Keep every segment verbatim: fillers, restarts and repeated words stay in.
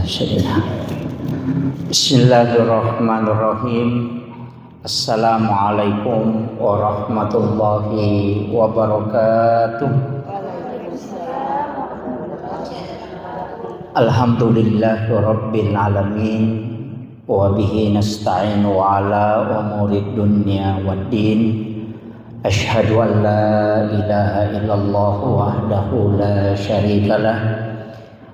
Bismillahirrahmanirrahim. Assalamualaikum warahmatullahi wabarakatuh. Alhamdulillahirabbil alamin. Wa bihi nasta'inu ala umurid dunya waddin. Asyhadu an la ilaha illallah wahdahu la syarikalah.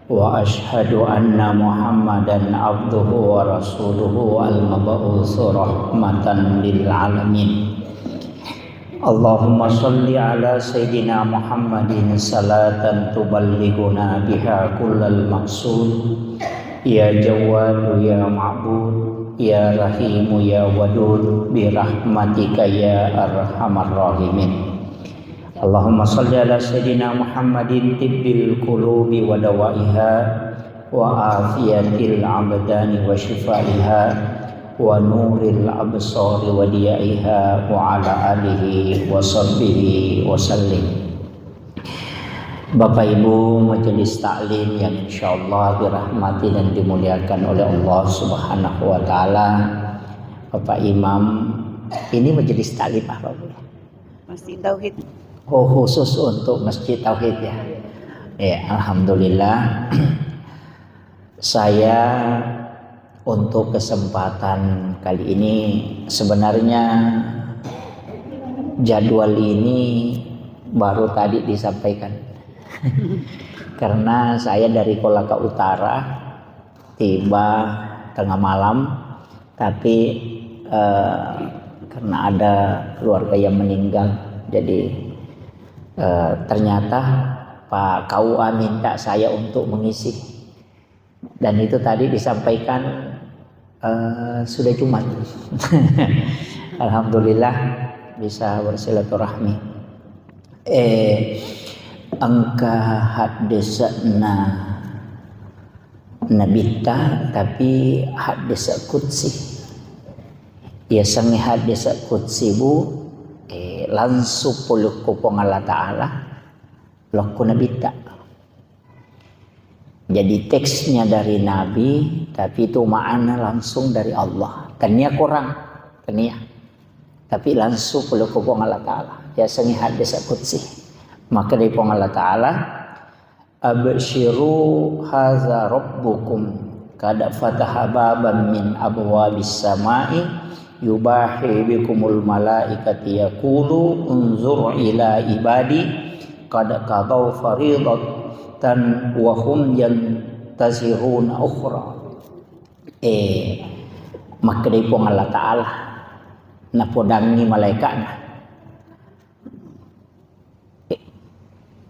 Wa asyhadu anna Muhammadan abduhu wa rasuluhu al-mab'usu rahmatan lil alamin. Allahumma shalli ala sayyidina Muhammadin salatan tuballighuna biha kullal maqsud. Ya Jawwadu ya Ma'bud, ya Rahimu ya Wadud, bi rahmatika ya arhamar rahimin. Allahumma shalli ala sayyidina Muhammadin tibbil qulubi wa dawaiha, wa afiyatil abdani wa shifaiha, wa nuril absari wa diyaiha, wa ala alihi wa sahbihi wa sallim. Bapak Ibu majelis taklim yang insyaallah dirahmati dan dimuliakan oleh Allah Subhanahu wa taala. Bapak Imam, ini majelis taklim apa, Bu? Masjid Tauhid. Oh, khusus untuk Masjid Tauhid ya. Ya, alhamdulillah. Saya untuk kesempatan kali ini, sebenarnya jadwal ini baru tadi disampaikan. Karena saya dari Kolaka Utara, tiba tengah malam, tapi, eh, karena ada keluarga yang meninggal, jadi, eh, ternyata Pak K U A minta saya untuk mengisi. Dan itu tadi disampaikan, eh, sudah Jumat. Alhamdulillah bisa bersilaturahmi. Eh, engka haddese'na Nabitta, tapi haddese' qudsi. Yasengnge haddese' qudsi, Bu, eh, langsung pole ko Puang Allah Taala, lokko Nabitta. Jadi teksnya dari Nabi, tapi itu makna langsung dari Allah. Tania korang, tania. Tapi langsung pole ko Puang Allah Taala. Yasengnge haddese' qudsi. Maka dari Puang Allah Taala, "Absyiru hadza rabbukum qad fataha baban min abwabis samai yubahi bikumul malaikati yaqulu unzur ila ibadi qad qadau faridatan wa hum yantaziruna ukhra." Eh, makkedai Puang Allah Taala, napodangngi malaika'na.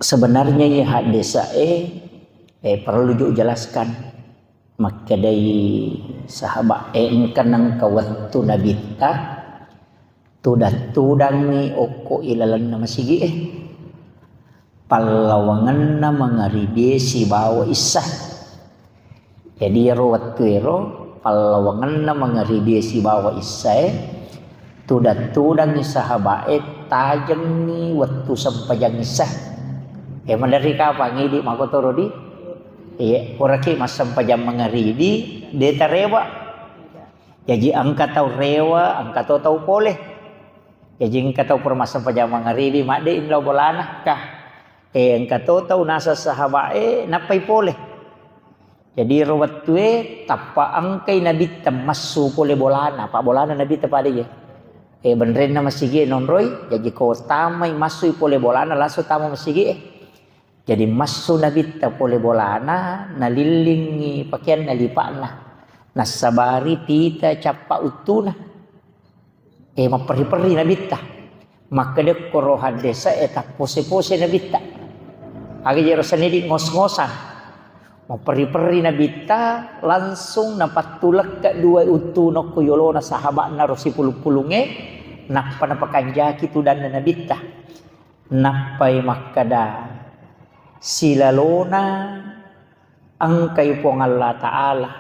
Sebenarnya iya haddese'e, eh, perlu ju jelaskan. Makkedai sahabat, eh, engka nengka wettu Nabitta, tudang-tudangngi okko ilalenna masigi'e. Pallawangenna mangaribi sibawa issa. Jadi iyaro wettuero pallawangenna mangaribi sibawa issae, tudang-tudangngi sahaba'e tajengngi wettu sempajang issa. E, maderri kapang idi makkotoro di? Iya, puraki massempajang mangaribi, de tarewa. Jaji engka tau rewa, engka to tau pole. Jaji engka tau pura massempajang mangaribi, madde lao bolana, kah? E, engka to tau naseng sahaba'e, nappai pole. Jadi ro wettue tappa engkai Nabitta massu pole bolana, pa bolana Nabitta pada je. E, benrenna masigi e nonroi, jaji ko tamai massui pole bolana langsung tama masigi e. Jadi massu Nabitta pole bolana, nalillingi pakeanna lipa'na, nassabari pita cappa uttuna. E, mapperri-perri Nabitta. Makkeda koro haddese e tappose-pose Nabitta. Aga jero senidi ngos-ngosan. Mapperri-perri Nabitta, langsung napattulekke dua uttu nokko yolona sahaba'na ro sipulung-pulungnge, nappa napakanjaki tudanna Nabitta. Nappai makkeda, silalona engkai Puang Allah Ta'ala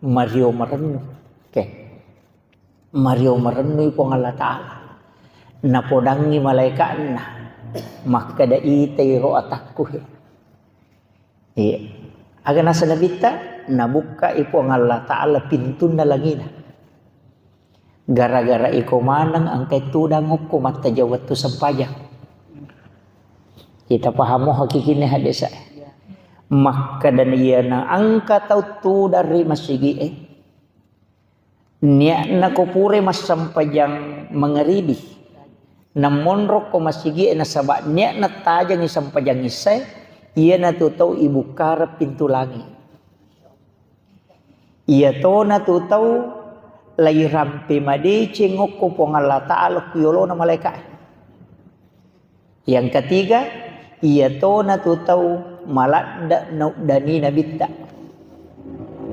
mario marennu. Oke. Mario marennui Puang Allah Ta'ala. Napodangngi malaika'na, makkeda, itai ro atakku he. Iya. Aga naseng Nabitta? Nabukkai Puang Allah Ta'ala pintunna langina. Gara-gara iko maneng engka tudang okko mattajeng wettu sempajang. Kita pahamo hakikinna hadesa. Makkeda iyana engka tau tudang ri masigi'e. Niatna ko pura massempajang mangaribi. Nammonro ko masigi'e nasaba niatna tajengi sempajang issae, iyanatu tau ibukkareng pintu langi. Iyatona tu tau lairampe madeceng okko Puang Allah Ta'ala ku yolona malaeka'e. Yang ketiga, iyatona tu tau maladde nauddani nabitta.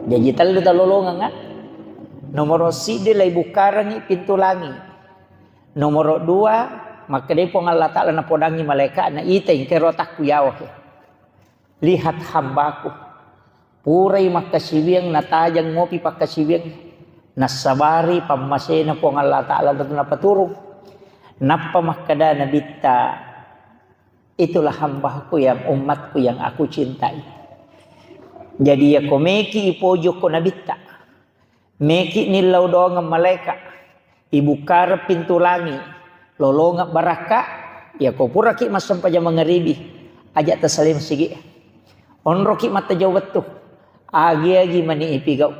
Jaji tellu talolongengnga. Nomoro siddi laibukkarengngi pintu langi. Nomoro dua, makkedai Puang Allah Ta'ala napodangngi malaeka'na, ita engkero takku yawa he. Lihat hambaku. Purai makkasiwiang natajeng mopi pakkasiwiang. Nassabari pammasena Puang Allah Ta'ala napaturung. Nappa makkeda nabitta, itulah hambaku yang umatku yang aku cintai. Jadi yako meki ipojokko nabitta. Meki nillau doangeng malaeka, ibukkareng pintu langi, lolongeng barakka, yako puraki massempajang mangaribi, aja tasalai masigi. Onroki mattajeng wettu, agi-agi mani ipigau.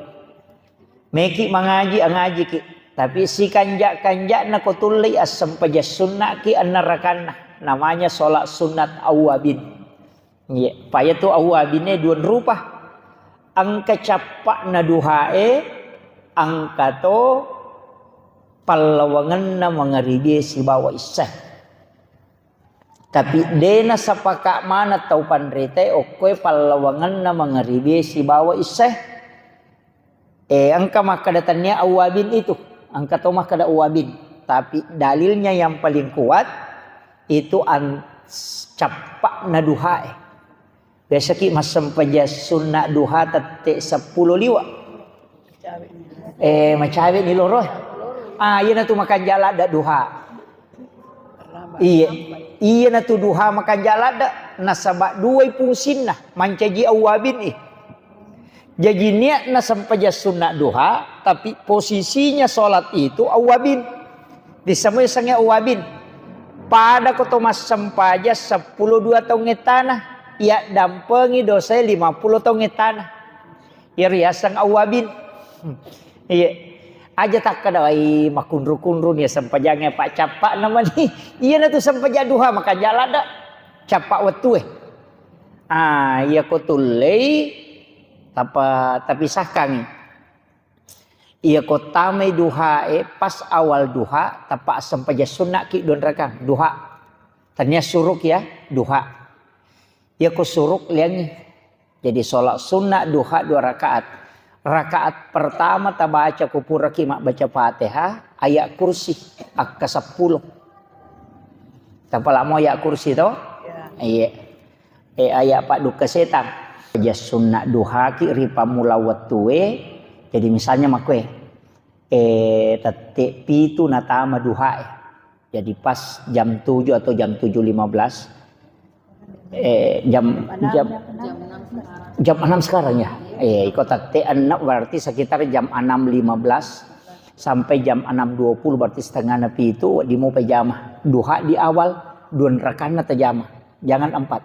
Meki mangaji, angajiki, tapi sikanja-kanjana ko tullei assempajang sunnaki enneng rakanna, namanya sholat sunnat awwabin. Iya, payatu awwabine dua rupa. Engka cappa'na duhae, engka to pallawangenna mangaribie sibawa issae. Tapi dena sapaka mana tau panritae okkoe pallawangenna mangaribie sibawa issae. Eh, engka makkeda tania awwabin itu, engka to makkeda awwabin. Tapi dalilnya yang paling kuat itu an-, cappa'na duhae. Biasaki massempajang sunna duha tette seppulo liwa. Eh, macawe ni loro. Ah, iyana tu makanja ladde duha. Iya, iyana tu duha makanja ladde. Nasaba duai fungsinna, mancaji awwabin eh. Jaji niatna sempajang sunna duha, tapi posisinya sholat itu awwabin. Disebut sange awwabin. Pada ko to massempajang seppulo dua taung ettana, iya dampengi dosae lima puluh taung ettana. Iya riaseng awwabin. Iya. Aja takkeda, "Wai, makunru-kunru ni sempajangnge, Pak, cappa namani." Iyana tu sempajang duha makanja ladde. Cappa wettue. Ah, iya ko tullei tapa-, tapisahkangngi. Iya ko tamai duhae pas awal duha, tappa sempajang sunnaki dua rakang duha. Tania suruk ya, duha. Iya ko suruk liangi. Jadi sholat sunnah duha dua rakaat. Rakaat pertama tabaca ko puraki mabbaca Fatihah, ayat kursi akka seppulo. Tapalamo ayat kursi to? Iya. Eh, ayat paddukka setang. Aja sunnah duhaki ri pammula wettue. Jadi misalnya makkue, eh, tette pitu natama duhae. Jadi pas jam tujuh atau jam tujuh lima belas, eh, jam, jam, jam enam sekarang ya. Eh, iko tette enam berarti sekitar jam enam lima belas sampai jam enam dua puluh, berarti setengah na pitu, di mau pejama. Duha di awal, dua rakanna tajama. Jangan empat.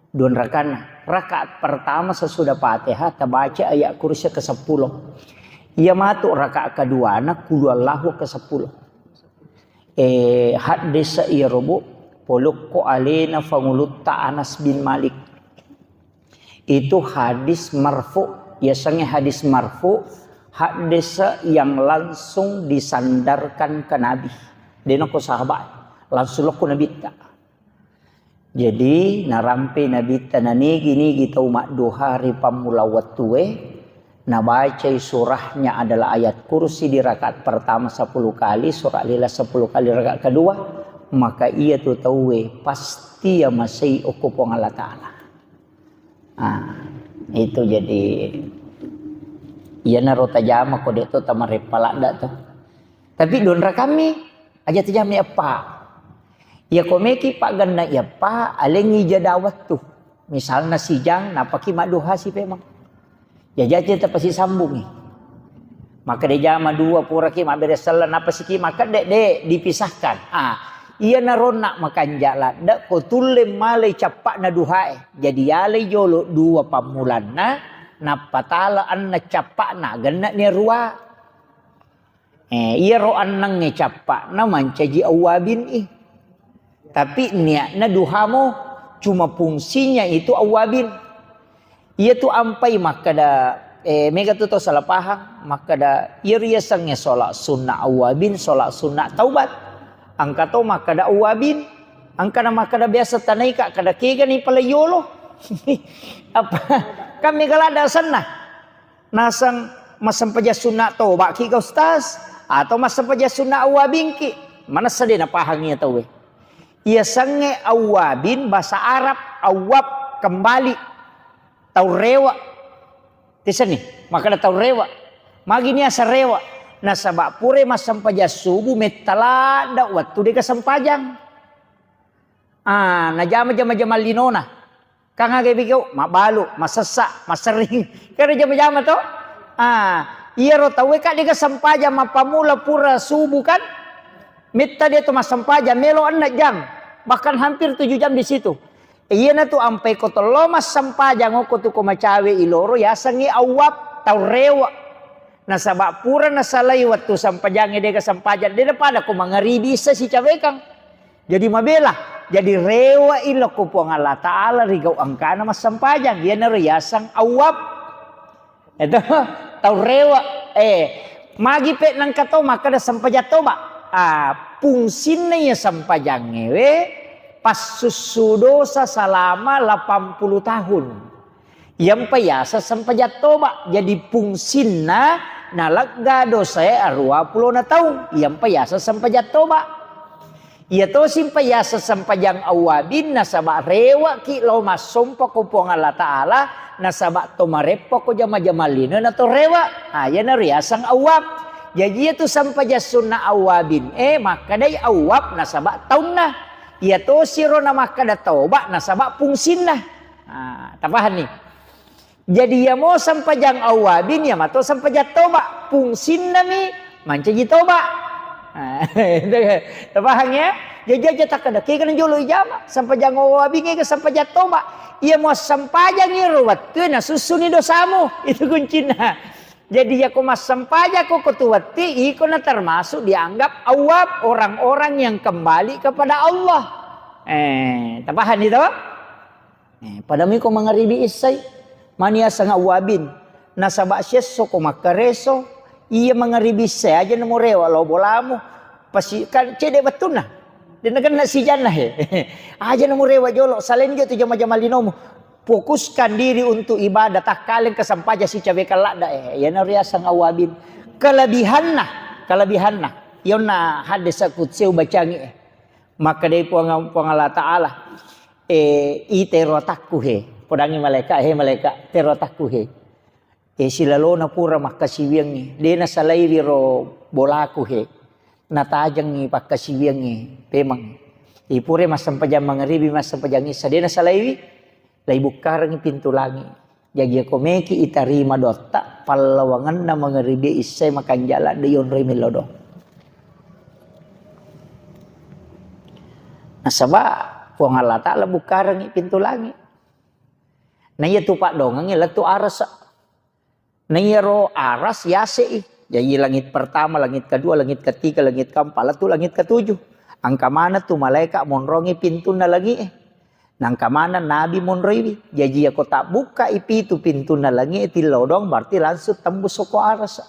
Dua rakanna. Rakaat pertama sesudah Fatihah, tabaca ayat kursi ke sepuluh. Iya matu rakaat keduana, kulu Allahu ke sepuluh. Eh, haddesa iya robo, polokko alena fangulutta Anas bin Malik. Itu hadis marfu, yasengnge hadis marfu, haddesa yang langsung disandarkan ke Nabi. Dena ko sahabat, langsung lokko Nabitta. Jadi, narampe Nabitta nanigi-nigi tau madduha ri pammula wettue, nabacai surahnya adalah ayat kursi di rakaat pertama sepuluh kali, surah Al-Ikhlas sepuluh kali rakaat kedua, maka iya tu tauwe pasti ya masei okko Puang Allah Ta'ala. Ah, itu jadi, iyanaro tajama ko de to tamareppa ladda to. Tapi donra kami, aja tajama eppa. Iya ko meki pagganna eppa, alengi jeda wettu. Misalna sijang, napaki madduha sipemeng. Jaji aja tapasisambungi. Makkeda jama dua puraki mabbere selleng, napasiki makkedde, de, dipisahkan. Ah, iya naronna makanja ladde ko tulle malai cappa'na duhae. Jadi yalai jolo dua pammulanna, nappa tala anna cappa'na, genna ni rua. Eh, iyaro annangnge cappa'na mancaji awwabin i. Tapi niatna duhamo, cuma fungsinya itu awwabin. Iya tu ampai makkeda, eh, mega tu tau salah paham, makkeda, iya riasengnge sholat sunnah awwabin, sholat sunnah taubat. Engka to makkeda awwabin, engka na makkeda biasa tanaika, kada kega ni pale yolo. Apa? Kan mega ladde asenna. Naseng massempajang sunna toba ki ga Ustaz? Atau massempajang sunna awwabin ki? Manessa de napahangi tauwe. Iya sengnge awwabin bahasa Arab, awwab, kembali. Tau rewa. Tisenni, makkeda tau rewa. Magi niasa rewa? Nasaba pura massempajang subuh metta ladde wettu de ga sempajang. Ah, najama jama-jama linona. Kan aga bigau, mabbalu, masessa, maserring. Kan jama-jama to? Ah, iyaro tauwe kan de ga sempajang mappammula pura subuh kan? Metta de to massempajang, melo enneng jam. Bahkan hampir tujuh jam di situ. Iyana tu ampai ko tello massempajang okko tu ko macawe iloro yasengngi awwab, tau rewa. Nasaba pura nasalai wettu sempajangnge de ga sempajang, de pada ko mangaribi issa sicawekang. Jadi mabela, jadi rewa ilokko Puang Allah Ta'ala rigau engkana massempajang, iyanaro yaseng awwab. Itu tau rewa. Eh, magi pe nengka to makkeda sempajang toba. Ah, fungsinna iya sempajangnge we, passussu dosa selama delapan puluh tahun. Iyampa yaseng sempajang toba. Jadi fungsinna nalegga dosae aruwa pulona taung. Iyampa yaseng sempajang toba. Iya tosi mpa yaseng sempajang awwabin nasaba rewaki lao massompa ko Puang Allah Ta'ala, nasaba to mareppa ko jama-jama lino na to rewa. Ah, iyanaro yaseng awwab. Jaji iyatu sempajang sunna awwabin, eh, makkedai awwab nasaba taunna. Iya tosiro na makkeda toba nasaba fungsinna. Ah, tapahanni? Jadi, iyamo sempajang awwabin, iyamato sempajang toba. Fungsinnami mancaji toba. Tapahang, ya? Jaji aja takkeda, kegana jolo ijama, sempajang awwabin ega sempajang toba. Iyamo sempajang iro wettue nasussuni dosamu. Itu kuncinna. Jadi, iyako massempajang ko ko tu wetti, iko na termasuk dianggap awwab, orang-orang yang kembali kepada Allah. Eh, tapahang itu? Eh, padami ko mangaribi issai, mani aseng awwabin. Nasaba siesso ko makkareso, iya mangaribi issai aja namurewa lao bolamu. Pasi, kan cede wettunna. De nagenna sijanna he. Aja namurewa jolo, saleng jo tu jama-jama linomu. Fokuskan diri untuk ibadah, takkaleng kesempajang sicawekang ladda. Eh, iyana riaseng awwabin. Kelebihanna, kelebihanna. Yonna hadis kutsi ubacangi, eh. Makkedai Puang, Puang Allah Ta'ala, eh, i tero atakku he. Podangi malaika, he malaika, tero atakku he. Eh, silalona pura makkasiwiangngi. De nasalaiwi ro bolaku he. Natajengngi pakkasiwiangngi pemeng. Ipure massempajang mangaribi, massempajang issa. De nasalaiwi. Laibukkarengngi pintu langi. Jaji, iyako meki itarima doatta, pallawangenna mangaribi issai makanja ladde yonroi mello doang. Nasaba Puang Allah Ta'ala bukkarengngi pintu langi. Na iya tu paddongengngi lettu arasa. Na iyaro aras yase'i. Jaji langit pertama, langit kedua, langit ketiga, langit keempat, lettu langit ketujuh. Engka maneng tu malaika monrongi pintunna langi'e. Nangka maneng nabi monroiwi. Jaji iyako tabbukkai pitu pintunna langi'e tillau doang, berarti langsung tembus soko arasa.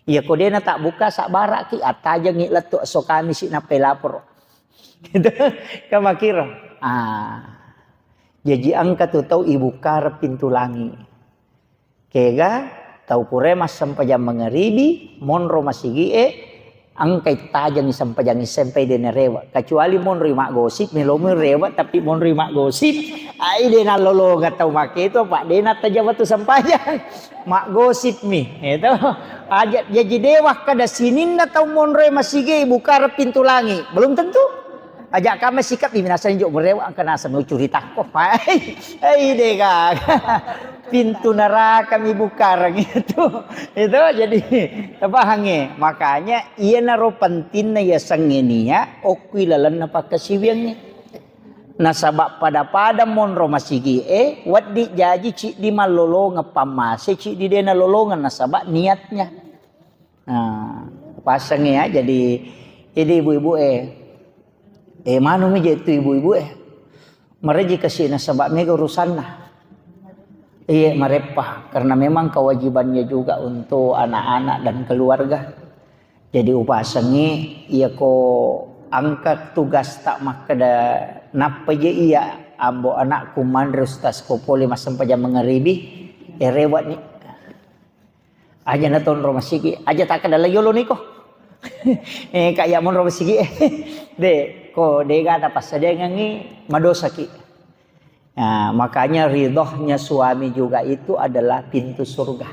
Iyako dena tabbukka, sabbaraki, attajengngi lettu esso Kamisi nappai laporo. Kamakiro. Ah. Jaji engka tu tau ibukkareng pintu langi. Kega tau purae massempajang mangaribi, monro masigi'e, engkai tajengngi sempajang issai mpai de narewa. Kecuali monroi maggosip, melomi rewa tapi monroi maggosip, ai de nallolongang tau makketu, apa de nattaja wettu sempajang. Maggosip mi, itu. Aja, jaji de wakkeda sininna tau monroe masigi'e bukkareng pintu langi. Belum tentu. Aja' kami sikap di minaseng jo murewa angka naseng ucuri takko. Hai, hai dega. Pintu neraka mi bukareng itu. Itu jadi tapahangnge. Makanya iyanaro pentingna yasengnge nia okkui lalenna pakkasiwiangnge. Nasaba pada-pada monro masigi'e, wedding jaji ciddi mallolongeng pammase, ciddi de nalolongeng nasaba niatnya. Nah, pasengnge ya, jadi, jadi ibu-ibu e, eh, manumi je tu ibu-ibu e. Mareji kasi nasaba mega urusanna. Iya, mareppa, karena memang kewajibannya juga untuk anak-anak dan keluarga. Jadi upasengngi, iya ko angka tugas tak makkeda, nappa je iya ambo anakku manre ustaz ko pole massempajang mangaribi, eh, rewat ni. Aja natonro masigi, aja takkeda la yolo niko. Eh, kak ya monro masigi, eh. De, ko dega tapassadiangengngi madosaki. Nah, makanya ridhonya suami juga itu adalah pintu surga.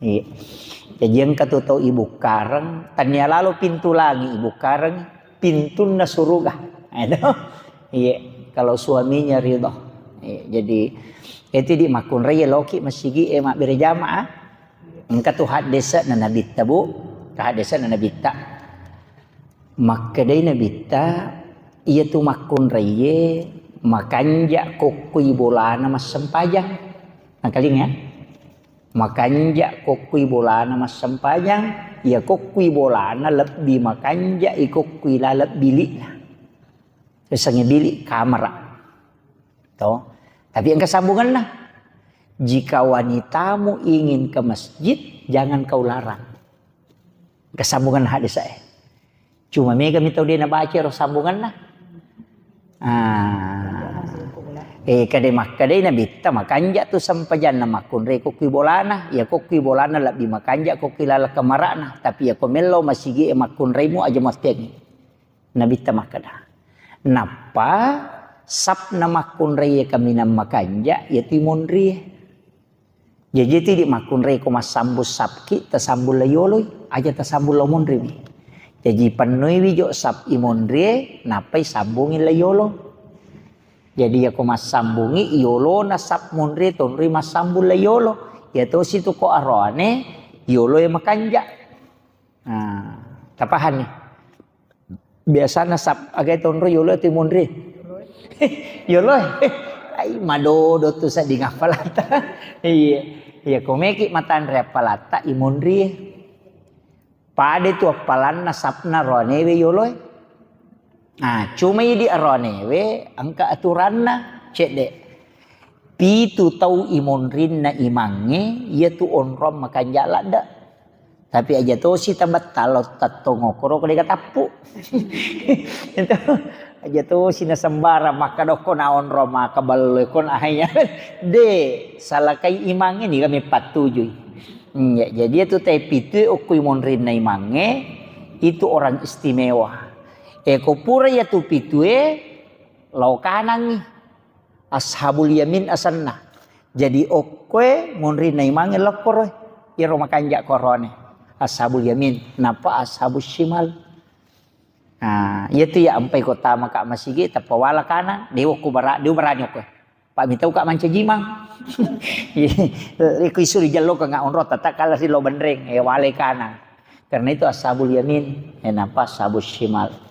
Iya. Jadi engka tu tau ibu kareng, tania lalo pintu langi ibu kareng, pintunna suruga. Itu. Iya, kalau suaminya ridho. Iya, jadi itu di makkunrai loki masigi e mabbere jamaah. Engka tu haddese na nabitta, Bu. Haddese na nabitta. Makkedai nabitta, iya tu makkunraie makanja kokkui bolana massempajang. Nakalinga? Makanja kokkui bolana massempajang, iya kokkui bolana lebbi makanja i kokkui laleng bilikna. Yasengnge bilik kamara. To. Tapi engka sambunganna. Jika wanitamu ingin ke masjid, jangan kau larang. Engka sambunganna hadis e. Cuma mega mi tau de nabaca ro sambunganna. Ah. Eh, kade makkedai nabitta makanja tu sempajanna makkunrai kokkui bolana, ya kokkui bolana lebbi makanja kokkui laleng kamarana, tapi ya ko mello masigi e makkunraimu aja muatteangngi. Nabitta makkeda. Nappa sapna makkunrai kaminang makanja, ya tu monrie. Jaji tu idi makkunrai ko massambung sapki, tasambung la yoloi, aja tasambung la monriwi. Jaji pennoiwi jo sap i monrie, nappai sambungi la yolo. Jadi yako massambungi yolona sap monrie, tonroi massambung la yolo. Ya tosi tu ko aroane, yolo e makanja. Nah, tapahanni. Biasana sap aga tonro yolo tu monri. Yolo. Ai madodo tu sedding appalata. Iya. Iya, komeki matanre appalata i monri. Pada tu appalanna sapna roanewe yolo. Nah, cuma idi aroanewe engka aturanna cedde. Pitu tau i monrinna imangnge, iya tu onrong makanja ladde. Tapi aja tosi tabettalo tattongokoro ko dega tappu. Itu aja tosi na sembarang makkadokko na onrong maka ballo ko na hanya. De, salakai imangnge ni kami pattujui. Hmm, ya, jadi itu te pitu okko i monrinna imangnge, itu orang istimewa. E ko pura ya tu pitue, lao kanangi. Ashabul Yamin asenna. Jadi okkoe monrinna imangnge lokkoro, iyaro makanja korone. Ashabul Yamin, nappa Ashabus Shimal. Nah, iya tu ya ampai kota maka masigi tappa wala kanang, dewa ku bara, dewa barani okkoe. Pak mitau kak mancaji mang. Iku isuri jallo ka nggak onro tata kala si lo benreng, eh wale kanang. Karena itu Ashabul Yamin, eh, nappa Ashabus Shimal.